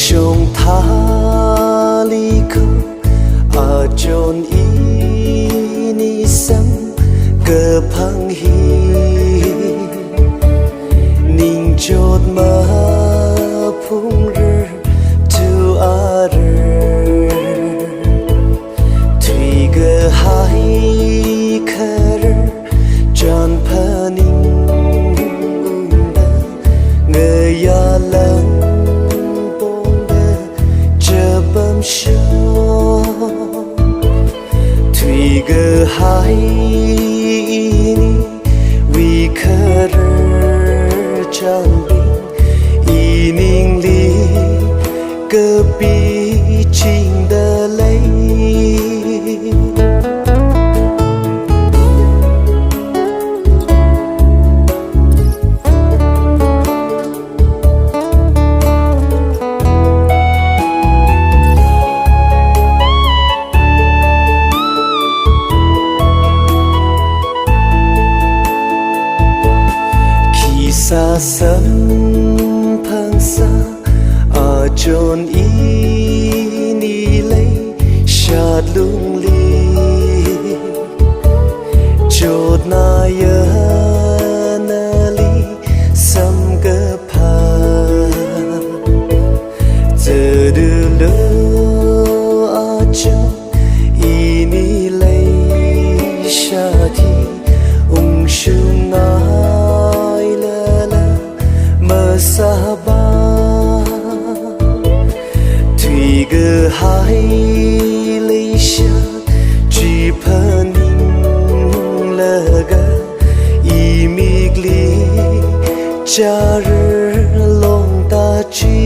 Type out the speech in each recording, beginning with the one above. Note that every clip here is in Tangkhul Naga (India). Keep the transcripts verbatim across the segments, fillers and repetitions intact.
Shong thāli khup achon ini samkaphang hi, ningchot maphungrar thu arar. Thuikahai kharar chān phaningungda, ngayā langpongda chapamshok. Thuikahai iniwui kharar chānbing, iningli kapichingda lei. Khisā samphang sā achon ini leishat lungli, chotnaya nali samkaphā. Tsadulu achon ini leishat hi, ungshungngailala masāba. Thuikahai leishat chi phaninglaga, imikli charar longta chi.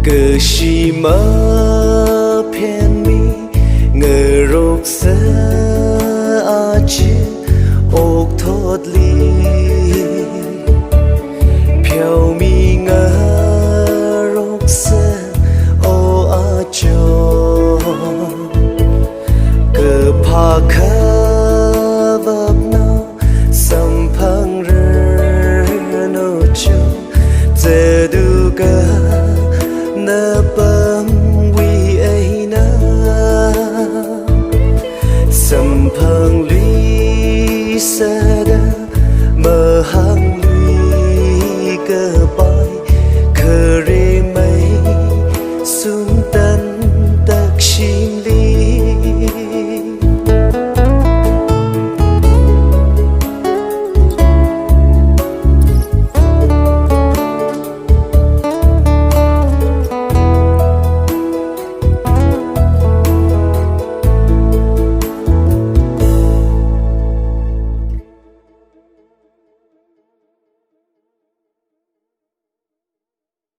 Kashi maphenmi ngaroksa aja okthotli, pheomi ngaroksa o achon. Kaphā khavapnao samphangranu chon, tsaduka napamwui eina samphangluisa